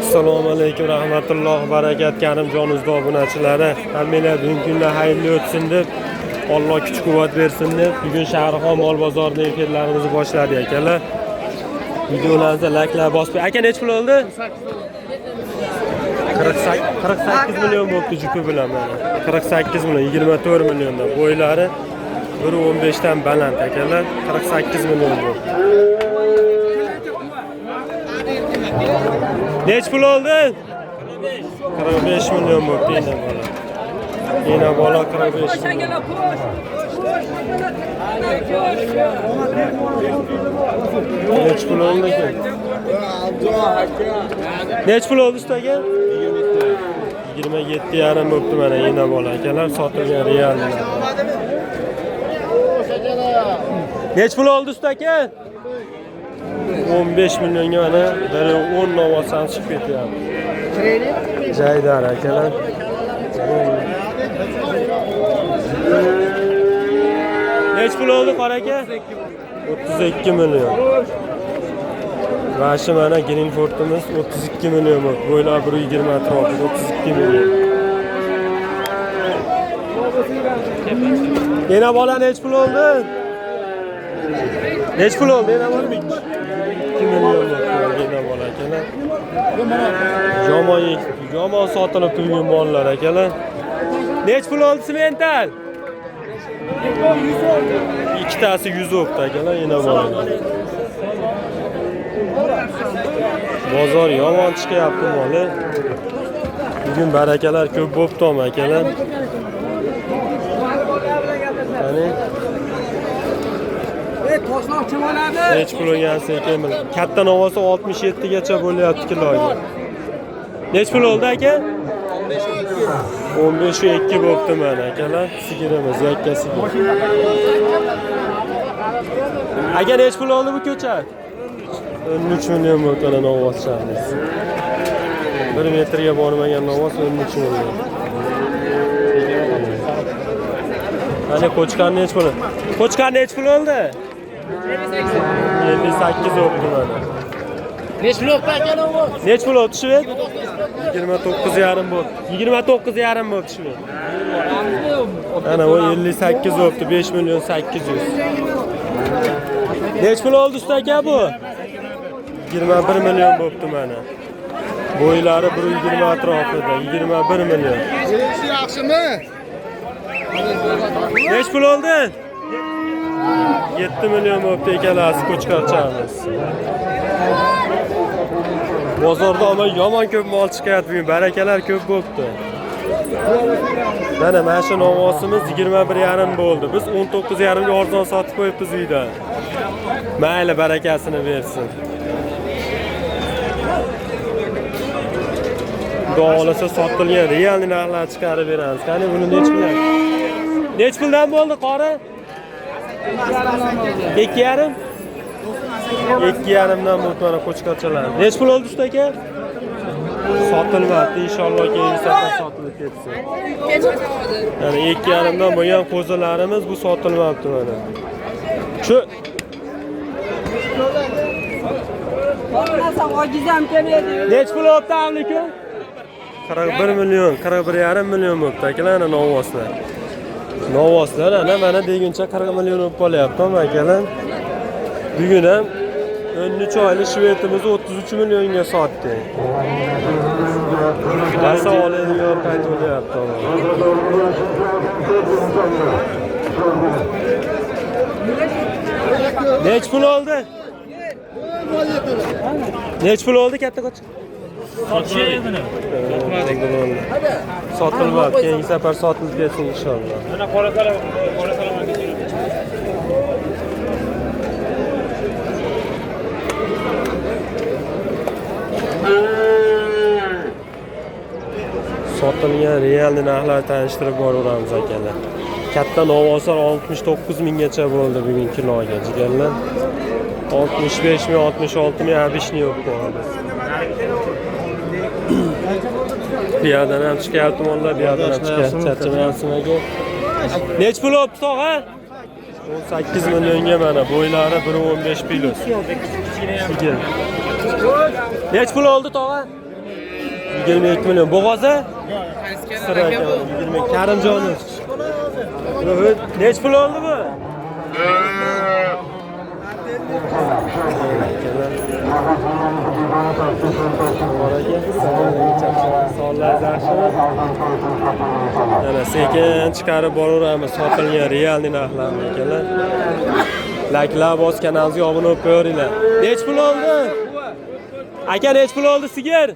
Assalomu alaykum rahmatullohi barakat Karimjon uzda obunachilari. Hammanglar bugungi kunlar xayrli o'tsin deb, Alloh kuch quvvat bersin deb bugun Shahrixon mol bozorida efirlarimizni boshladik akalar. Videolarimizni layklar bosib. Aka necha pul oldi? 48 million bo'libdi jupi bilan mana. 48 million, 24 milliondan. Bo'ylari 1.15 dan baland akalar. 48 million bo'libdi. Necha pul oldi? 45 million bo'libdi ena bola. Ena bola 45 million. Necha pul oldi ekan? Necha pul oldi usta aka? 27,5 bo'libdi mana ena bola akalar sotilgan real. Necha pul oldi usta aka? 15 millionga mana bir 10 novvosdan chiqib ketyapti. Jaydar akalar. Necha pul oldi qora aka? 32 million. Mana shu mana Greenford'imiz 32 million bo'ldi. Bo'ylari 1.20 atrofida 32 million. Yana bola necha pul oldi? Necha pul oldi yana bola? 2 million bo'ldi yana bola akalar. Yomon sotilib turgan mollar akalar. Necha pul oldi semental? Ikkitasi 100 o'pdi akalar yana bola. Bozor yomon chiqyapti moli. Bugun barakalar ko'p bo'pti akalar. Qani? Necha pul olgan sekin bilan. Katta novosi 67 gacha bo'lyapti kiloga. Necha pul oldi aka? 15.2 bo'pti mana akalar. Sigirimiz, yakka sigir. Aka necha pul oldi bu ko'chat? 13 million bo'ldi mana novvoschamiz. 1 metrga bormagan novvos 13 million. Ana qo'chqor necha pul? Qo'chqor necha pul oldi? 58 bo'ldi mana. Necha pul oldi aka novvos? Necha pul oldi shved? 29,5 bo'ldi. 29,5 bo'ldi shved. Ana u 58 bo'ldi, 5 million 800. Necha pul oldi usta aka bu? 21 million bo'libdi mana. Bo'ylari 1.20 atrofida, 21 million. Yaxshimi? Necha pul oldi? 7 million bo'libdi ikkalasi qo'chqorchamiz. Bozorda ama yomon ko'p mol chiqyapti bugun, barakalar ko'p bo'libdi. Mana shu novvosimiz 21,5 bo'ldi. Biz 19,5 ga arzon sotib qo'yibmiz uyda. Mayli barakasini bersin. Xudo xohlasa sotilgan real narxlar chiqarib beramiz. Qani buni necha puldan? Necha puldan bo'ldi qori? 2,5? 2,5dan bo'ldi mana qo'chqorchalar. Necha pul oldi usta aka? Sotilmabdi, inshaalloh keyingi safar sotilib ketsin. Ya'ni 2,5dan bo'lgan qo'zilarimiz bu sotilmabdi mana. Shu necha pul oldi avliku? 41 million, 41,5 million bo'libdi akalar, ana novvoslar. Novvoslar ana mana deguncha 40 million bo'lib qolyapti akalar. Bugun ham 13 oylik shvedimizni 33 millionga sotdik. Narsa oladigan payt bo'lyapti. Necha pul oldi? Necha pul oldi katta qo'chqor? Sotilmadi. Keyingi safar sotilib ketsin inshaalloh. Mana qora salom, qora salom. Sotilgan real narxlar tanishtirib boraveramiz akalar. Katta novvoslar 69 minggacha bo'ldi bugun kiloga jigarlar. 65 ming, 66 ming abishni yo'q bo'ldi. Bu yerdan ham chiqyapti mollar, bu yerdan ham chiqyapti. Charchamayapsizmi aka? Necha pul olibdi tog'a? 18 millionga mana bo'ylari 1.15 plus. Sigir. Necha pul oldi tog'a? 22 million. Bo'g'ozi? Sir aka, 20 Karimjoni. Nech pul oldi bu? Mana sekin chiqarib boraveramiz sotilgan realniy narxlarni akalar. Layklar bos, kanalimizga obuna bo'lib qo'yaveringlar. Nech pul oldi? Aka nech pul oldi sigir?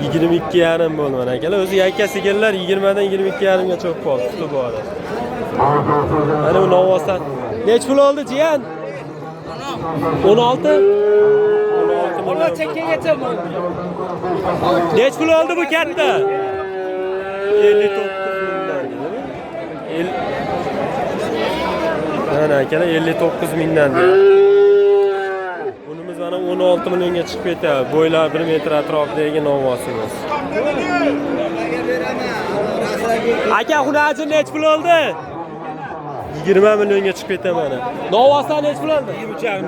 22,5 bo'ldi mana akalar. O'zi yakka sigirlar 20 dan 22,5 gacha bo'lib qoldi, suti bor. Mana bu Novvosdan. Nech pul oldi jiyan? 16? 16 million. Nech pul oldi bu katta? 59 mingdan dedimi? Mana akalar 59 mingdan dedi. Bunimiz mana 16 millionga chiqib ketadi. Bo'ylari 1 metr atrofidagi novvosimiz. Aka xunajin nech pul oldi? 20 millionga chiqib ketadi mana. Novvosdan nech pul oldi? 23,5.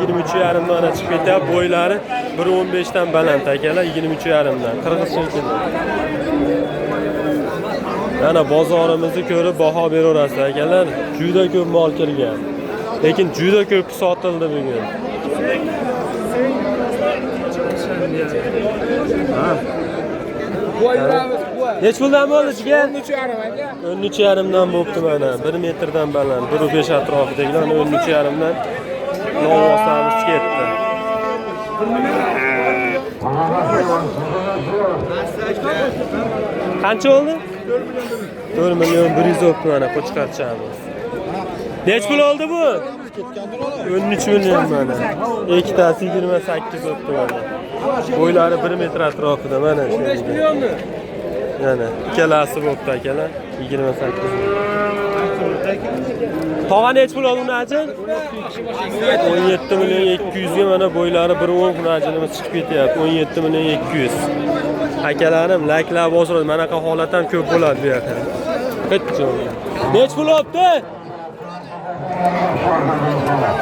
23,5 mana chiqib ketadi. Bo'ylari 1.15 dan baland akalar, 23,5 dan. Qirg'iz shekilli. Mana bozorimizni ko'rib baho beraverasiz akalar. Juda ko'p mol kirgan. Lekin juda ko'p sotildi bugun. Nech puldan bo'ldi jigar? 13,5 aka. 13,5 dan bo'pti mana. 1 metrdan baland, 1.5 atrofidagilar 13,5 dan novvosamiz ketdi. Qancha oldi? 4 million 100 o'tdi mana qo'chqarchamiz. Nech pul oldi bu? 13 million mana. Ikkitasi 28 o'tdi mana. Bo'ylari 1 metr atrofida mana shu. 15 millionmi? Mana ikkalasi bo'pti akalar, 28 million. Tog'a nech pul oldi unajin? 17 million 200 ga mana bo'ylari 1.10 hunajinimiz chiqib ketyapti. 17 million 200. Akalarim layklar bosiradi. Manaqa holat ham ko'p bo'ladi bu yerda. Nech pul olibdi?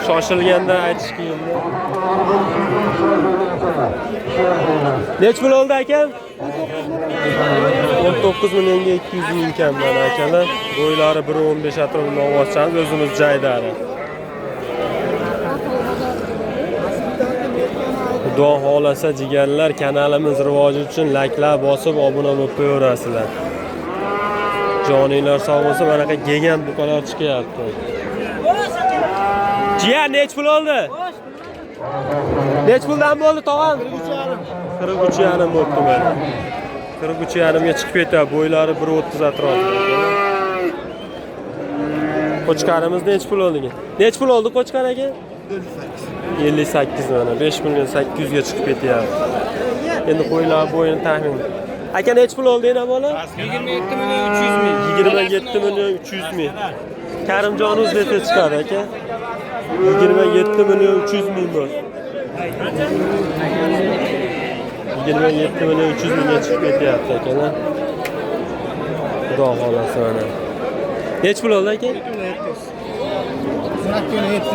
Shoshilganda aytish qiyin. Nech pul oldi akam? 19 millionga 200 ming kam mana akalar. Bo'ylari 1.15 atrofida novvoschamiz, o'zimiz jaydari. Xudo xolasa jigarlar, kanalimiz rivoji uchun layklar bosib obuna bo'lib qo'yaverasizlar. Joninglar sog' bo'lsa, manaqa gegan buqalar chiqyapti. Jiyan nech pul oldi? Nech puldan bo'ldi tog'am? 43,5 bo'libdi mana. 43,5 ga chiqib ketadi. Bo'ylari 1.30 atrofida. Qo'chqarimiz nech pul oldi? Nech pul oldi qo'chqar aka? 58 mana 5 million 800 ga chiqib ketyapti. Endi qo'ylar bo'yini taxmin. Aka nech pul oldi yana bola? 27 million 300 ming. 27 million 300 ming. Karimjon o'z desa chiqadi aka. 27 million 300 ming bor. 27 million 300 mingga chiqib ketyapti akalar. Xudo xolasa mana. Nech pul oldi aka?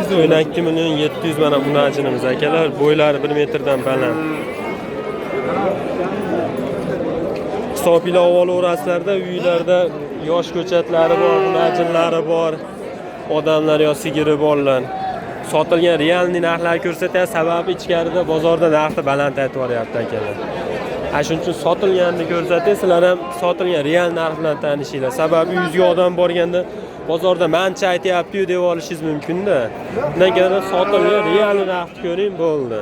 12 million 700 mana unajinimiz akalar, bo'ylari 1 metrdan baland. Hisobila olaverasizlarda, uylarda yosh ko'chatlari bor, unajinlari bor, odamlar yo sigiri borlar. Sotilgan realniy narxlarni ko'rsatyapti, sababi ichkarida bozorda narxni baland aytib yuboryapti akalar. Shuning uchun sotilganini ko'rsating, sizlar ham sotilgan real narx bilan tanishinglar. Sababi 100 ga odam borganda bozorda mancha aytyapti-yu deb olishingiz mumkin-da. Undan ko'ra sotilgan real narxni ko'ring, bo'ldi.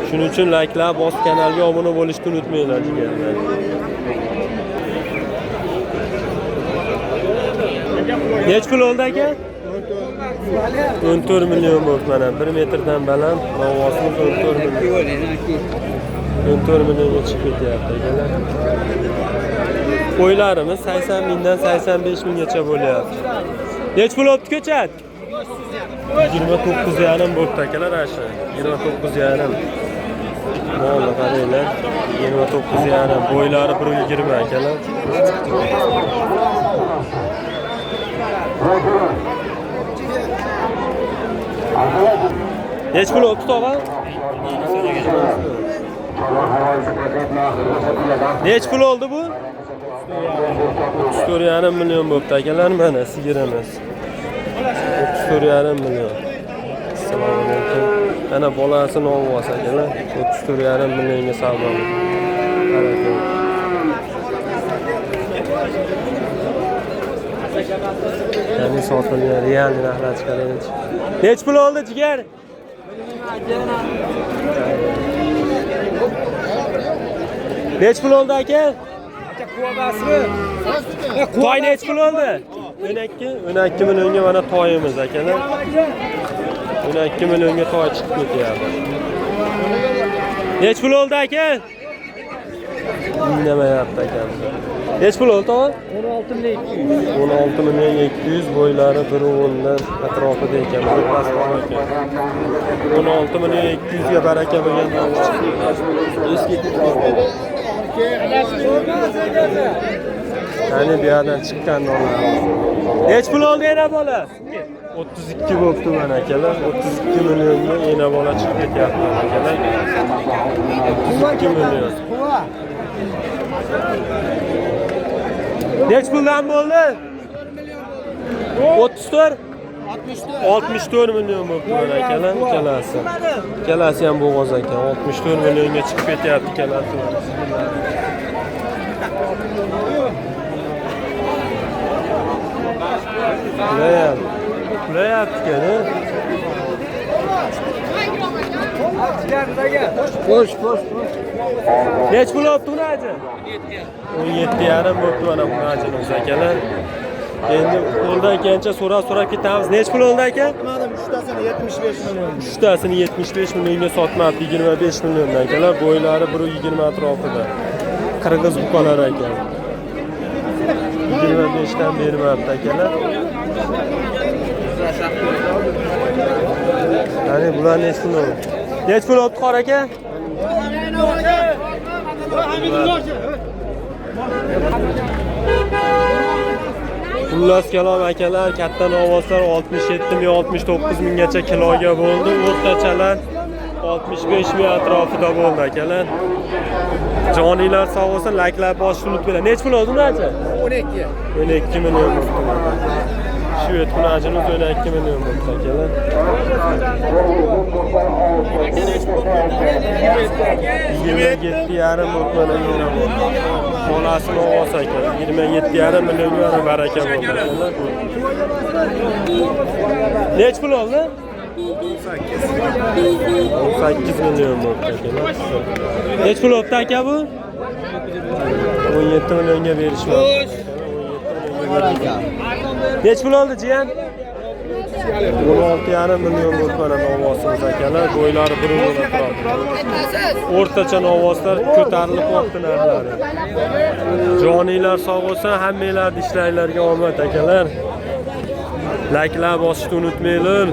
Shuning uchun layklar bosib kanalga obuna bo'lishni unutmanglar jigarlar. Nech pul oldi aka? 14 million bo'ldi mana 1 metrdan baland novvosimiz 14 million. 14 millionga chiqib ketyapti akalar. Qo'ylarimiz 80 mingdan 85 minggacha bo'lyapti. Nech pul oldi ko'chat? 29,5 bo'libdi akalar ana shu. 29,5. Molni qaranglar. 29,5 bo'ylari 1.20 akalar. Nechi pul bo'libdi tog'a? Nechi pul oldi bu? 34,5 million bo'libdi akalar, mana sigirimiz. 34,5 million. Assalomu alaykum. Mana bolasi novvos akalar, 34,5 millionga savdo. Ya'ni sotilgan real narxlar chiqaraylik. Nechi pul oldi jigar? Nechi pul oldi aka? Toy nechi pul oldi? 12 millionga mana toyimiz akalar. 12 millionga toy chiqib ketyapti. Nechi pul oldi aka? Indamayapti akamiz. Nechi pul oldi tog'a? 16 million 200. 16 million 200, bo'ylari 1.10 dan atrofida ekan, bir pastroq ekan. 16 million 200 ga baraka bo'lgan eski. Ya'ni bu yerdan chiqqan nonlar. Nechi pul oldi ena bola? 32 bo'libdi mana akalar. 32 millionga ena bola chiqib ketyapti akalar. 32 million. Nechi puldan bo'ldi? 34? 64 million bo'libdi mana akalar, ikkalasi. Ikkalasi ham bo'g'oz ekan. 64 millionga chiqib ketyapti ikkalasi. Kulayapti ekan. Xo'sh, xo'sh. Nechi pul olibdi uni aji? 17,5 bo'libdi mana buni ajinimiz akalar. Endi qo'ldan kelgancha so'rab ketamiz. Nechi pul oldi aka? Uchtasini 75 million. Uchtasini 75 millionga sotmabdi, 25 milliondan akalar. Bo'ylari 1.20 atrofida. Qirg'iz buqalar ekan. 25 dan bermabdi akalar. Ya'ni bular nechi pul oldi? Nechi pul oldi qor aka? Xullas kalom akalar, katta novvoslar 67 ming, 69 minggacha kiloga bo'ldi. O'rtachalar 65 ming atrofida bo'ldi akalar. Joninglar sog' bo'lsin, layklar bosishni unutmanglar. Nechi pul oldi uni aka? 12. 12 million bo'ldi. Shu yetkunajimiz 12 million bo'ldi akalar. 27,5 bo'ldi mana yana. Bolasini olsa ekan 27,5 millionga mana baraka bo'ldi akalar. Nechi pul oldi? 18 million bo'ldi akalar. Nechi pul oldi aka bu? 17 millionga berishmabdi. Nechi pul oldi jiyan? 16,5 million bo'ldi mana novvosimiz akalar. Bo'ylari 1.10 atrofida. O'rtacha novvoslar ko'tarilib qoldi narxlari. Joninglar sog' bo'lsin, hammanglarning ishlaringlarga omad akalar. Layklar bosishni unutmanglar.